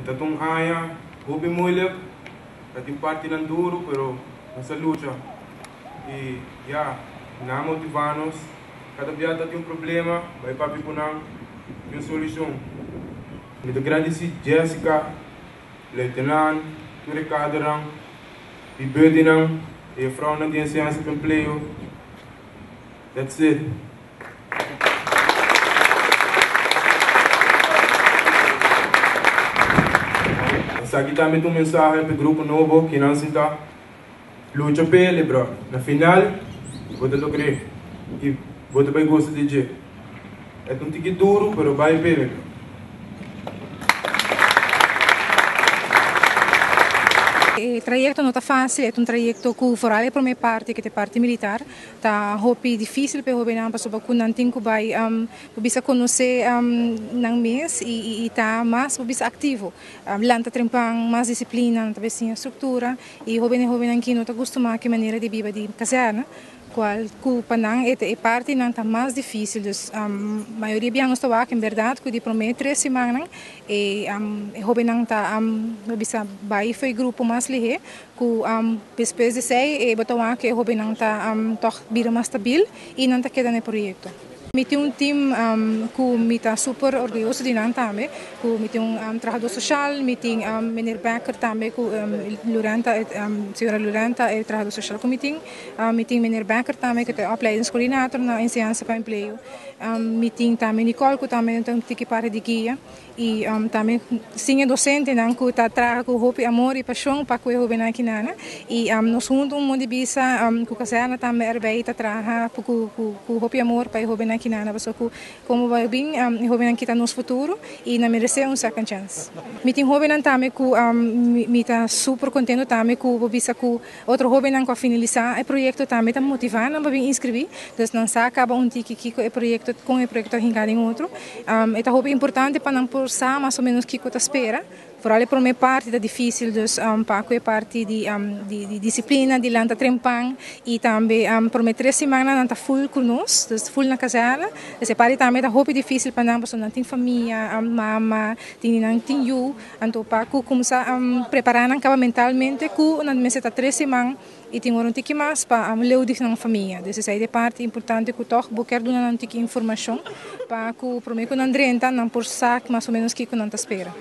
Ta un aña hopi moeilijk, ta tin partinan duro, pero nos a lucha. Y ya, nan a motiva nos, cada bia ta tin un problema, bay papia cu nan, tin un solucion. Mi ta gradici Jessica, luitenant, tur e kadernan, mi buddynan, e juffrouwnan di Enseñansa pa Empleo. That's it. Esaki tambe ta un mensahe pa e grupo nobo kinan sinta lucha p'e bro. Na final bo ta logr'é y bo ta bay gusta di dje. E ta un tiki duro pero bay p'e bro. E trayecto no ta facil, e ta un trayecto cu vooral e prome parti, cu ta e parti militar, Ta hopi difícil pa e hóbennan pasobra ku nan tin ku bai por bisa konosé nan mes i ta mas por bisa aktivo. Lanta trempan, mas disiplina, nan ta bai siña struktura i hóben e hóbennan ki no ta gustumá ku e manera di biba di kazèrna kual ku pa nan e e partinan ta mas difícil. Dus mayoria biaha nos ta wak en bèrdat ku di promé tres simannan e hóbennan ta por bisa bai for e grupo mas lihé Ku despues di esei e bo ta wak ku e hóbennan ta tòg bira mas stabil i nan ta keda na e proyekto. Mi tin un tim ku mi ta super orguyoso di nan tambe, ku mi tin un trahadó soshal, mi tin meneer Becker tambe ku Lurenta, señora Lurenta e trahadó soshal ku mi tin, mi tin meneer Becker tambe ku ta e opleidingscoördinator na Enseñansa pa Empleo, mi tin tambe Nicole ku tambe ta un tiki parti di guia. I tambe sin e dosentenan ku ta traha ku hopi amor i pashon pa ku e hóbennan akinana. I nos huntu un mondi bisa ku kazèrna tambe erbei ta traha ku hopi amor pa e hóbennan akinana pasobra ku komo bai bin e hóbennan kita nos futuro i nan meresé un second chance. Mi tin hóbennan tambe ku mi ta super kontento tambe ku bo bisa ku otro hóbennan ku a finalisá e proyekto tambe ta motivá nan pa bin inskribí. Dus nan sa kaba un tiki kiko e proyekto kon e proyekto a hinká den otro. E ta hopi importante pa nan por sa mas o menos kiko ta spera. Foral e prome parti ta dificil, dus pa cu e parti di di disciplina, di lanta trempan y tambe prome tres simannan nan ta full cu nos, dus full na kazerna. Dus e parti tambe ta hopi dificil pa nan pasobra nan tin famia, mama, tin di nan tin yu. Anto pa cu cuminsa prepara nan caba mentalmente cu nan mester ta tres siman. I tin ora un tiki mas pa leu di nan famia. Dus esei ta e parti importante ku tòg bo kier duna nan un tiki informashon pa ku promé ku nan drenta nan por sa mas o ménos kiko nan ta spera.